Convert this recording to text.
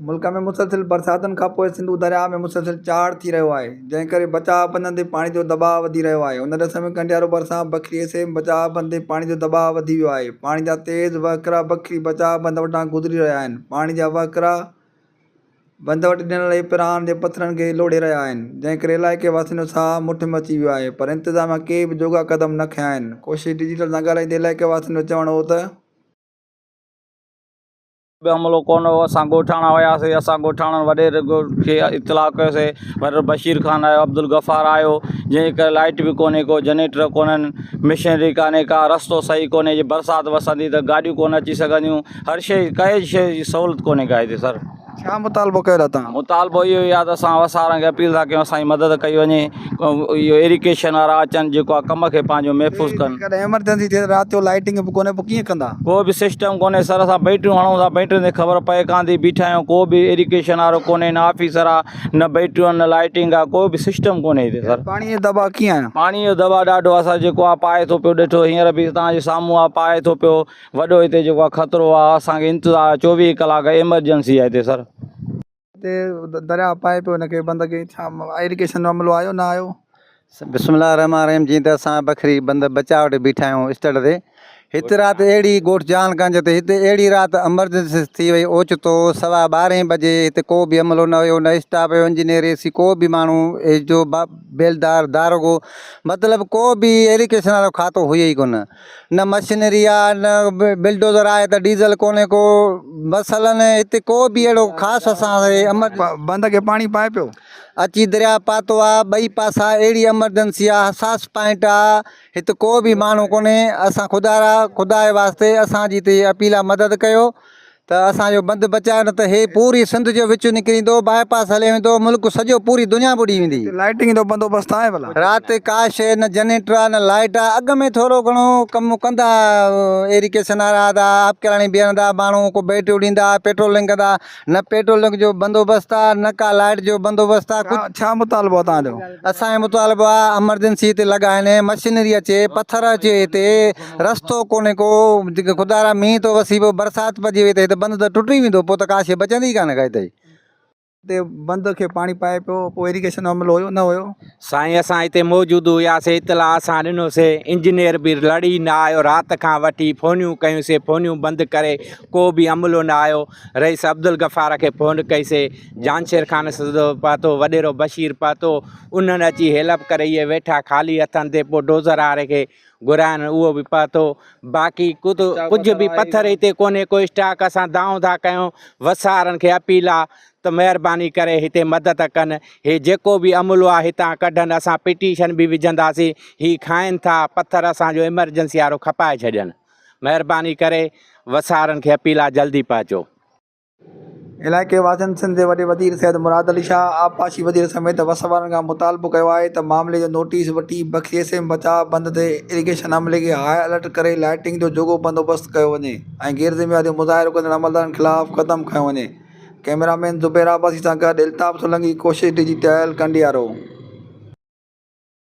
ملڪ ۾ مسلسل برساتن کانپوء سنڌو درياهه ۾ مسلسل چاڙهه ٿي رهيو آهي، جنهن ڪري بچاء بندن تي پاڻي جو دٻاء وڌي رهيو آهي. ان ڏس ۾ ڪنڊيارو ڀرسان بکري ايس ايم بچاء بند تي پاڻي جو دٻاء وڌي ويو آهي. پاڻي جا تيز وهڪرا بکري بچاء بند وٽان گذري رهيا آهن. پاڻي جا وهڪرا بند وٽ ڏنل پراڻ جي پٿرن کي لوڙهي رهيا آهن، جنهن ڪري علائقي واسين جو ساهه مٺ ۾ اچي ويو آهي، پر انتظاميا ڪي به جوڳا قدم نه کنيا آهن. ڪوشش ڊجيٽل سان ڳالهائيندي علائقي واسين جو چوڻ هو ته. به عملو ڪونه هو اسان ڳوٺاڻا هياسي اسان ڳوٺاڻن وڏيري کي اطلاع ڪيوسي وڏيرو بشير خان آيو عبدالغفار آيو جنهن جي ڪري لائٽ به ڪونهي ڪو جنريٽر ڪونهن مشينري ڪانهي ڪا رستو صحيح ڪونهي جي برسات وسندي ته گاڏيون ڪونه اچي سگهنديون هر شي ڪنهن شي جي سهولت ڪونهي ڪا هتي سر. ڇا مطالبو ڪيو ٿا توهان؟ مطالبو اهو ئي آهي ته اسان وسارن کي اپيل ٿا ڪيون اسان جي مدد ڪئي وڃي اهو ايريگيشن وارا اچن جيڪو آهي ڪم کي پنهنجو محفوظ ڪن. جيڪڏهن ايمرجنسي ٿئي ته رات جو لائيٽنگ به ڪونهي پوء ڪيئن ڪندا؟ ڪو به سسٽم ڪونهي سر اسان بيٽريون هڻون ٿا بيٽرين تي خبر پئي ڪانه ٿي بيٺا آهيون ڪو به ايريگيشن وارو ڪونهي نه آفيسر آهي نه بيٽريون آهن نه لائيٽنگ آهي ڪو به سسٽم ڪونهي هتي سر. پاڻي جو دٻاء ڪيئن آهي؟ پاڻي جو دٻاء ڏاڍو آهي سر جيڪو آهي پائي ٿو پيو ڏٺو هينئر به توهان جي سامهون آهي پائي ٿو پيو وڏو هتي جيڪو آهي خطرو آهي اسان کي انتظار آهي 24 ڪلاڪ ايمرجنسي آهي هتي سر. هتي درياء پائي پيو هن کي بند کي ڇا ايريگيشن جو عملو آيو نه آيو. بسم الله الرحمٰن الرحيم جيئن ته اسان بکري بند بچاء وٽ بيٺا آهيون اسٽڙ تي هت رات اهڙي ڳوٺ جهان گنج تي هتي اهڙي رات امرجنسي ٿي وئي اوچتو سوا ٻارهين بجي هتي ڪو به عملو نه هيو نه اسٽاف هيو انجنيئر اي سي ڪو به ماڻهو ايس جو بيلدار داروغو مطلب ڪو به ايريگيشن وارو کاتو هئي ئي ڪونه نه مشينري آ نه بلڊوزر آهي ته ڊيزل ڪونهي ڪو مثلا هتي ڪو به اهڙو خاص اسان کي امر بند کي پاڻي پائي پيو. اچي درياء پاتو آ ٻئي پاسا اهڙي امرجنسي آ حساس پوائنٽ آ هت ڪو به ماڻهو ڪونهي اسان خدا را خدا جي واسطي اسان جي هتي اپيل آ مدد ڪيو ته اسان جو بند بچايو نه ته هي پوري سنڌ جو وچ نڪري ايندو باء پاس هلي ويندو ملڪ سڄو پوري دنيا ٻڏي ويندي. هتي لائٽنگ جو بندوبست آهي ڀلا؟ رات ڪا شيء نه جنريٽر آ نه لائٽ آ اڳ ۾ ٿورو گهڻو ڪم ڪندا ايريگيشن وارا ته آبڪلاڻي بيهندا ماڻهو ڪو بيٽريون ڏيندا پيٽرولنگ ڪندا نه پيٽرولنگ جو بندوبست آ نه ڪا لائٽ جو بندوبست آ ڪجهه. ڇا مطالبو آ توهان جو؟ اسان جو مطالبو آ امرجنسي هتي لڳائن مشينري اچي پٿر اچي هتي رستو ڪونهي ڪو، جيڪي خدا را مينهن ٿو وسي پيو، برسات پئجي وئي ته هت بند ته ٽٽي ويندو، پوء ته ڪا شيء بچندي ئي ڪانه ڪا هتي. هتي بند کي پاڻي پائي پيو، پوء ايريگيشن جو عملو هيو نه هيو؟ سائين اسان هتي موجود هياسي، اطلاع اسان ڏنوسي، انجنيئر به لڙي نه آيو، رات کان وٺي فونيون ڪيونسي، فونيون بند ڪري ڪو به عملو نه آيو، رئيس عبدالغفار کي فون ڪئيسي، جانشير خان سڌو پهتو، وڏيرو بشير پهتو، انهن اچي هيلپ ڪري اهي ويٺا خالي هٿن تي، پوء ڊوزر واري کي گهرائن اهو به پهتو باقي ڪجهه به پٿر هتي ڪونهي ڪو اسٽاڪ اسان دانهون ٿا ڪيون وسارن کي اپيل آ ته مهرباني ڪري هتي مدد ڪن هي جيڪو به عملو آ هتان ڪڍن اسان پٽيشن به وجهنداسين هي کائن ٿا پٿر اسان جو ايمرجنسي وارو کپائي ڇڏين مهرباني ڪري وسارن کي اپيل آ جلدي پهچو. علائقي واسين سنڌ جي وڏي وزير سيد مراد علي شاهه، آبپاشي وزير سميت وس وارن کان مطالبو ڪيو آهي ته معاملي جو نوٽيس وٺي بخشي ايس ايم بچاء بند تي اريگيشن عملي کي هاء الرٽ ڪري لائٽنگ جو جوڳو بندوبست ڪيو وڃي ۽ غير ذميواري جو مظاهرو ڪندڙ عملدارن خلاف قدم کنيو وڃي ڪئميرا مين زبير عباسي سان گڏ الطاف سولنگي ڪوشش ڊجيٽل ڪنڊيارو.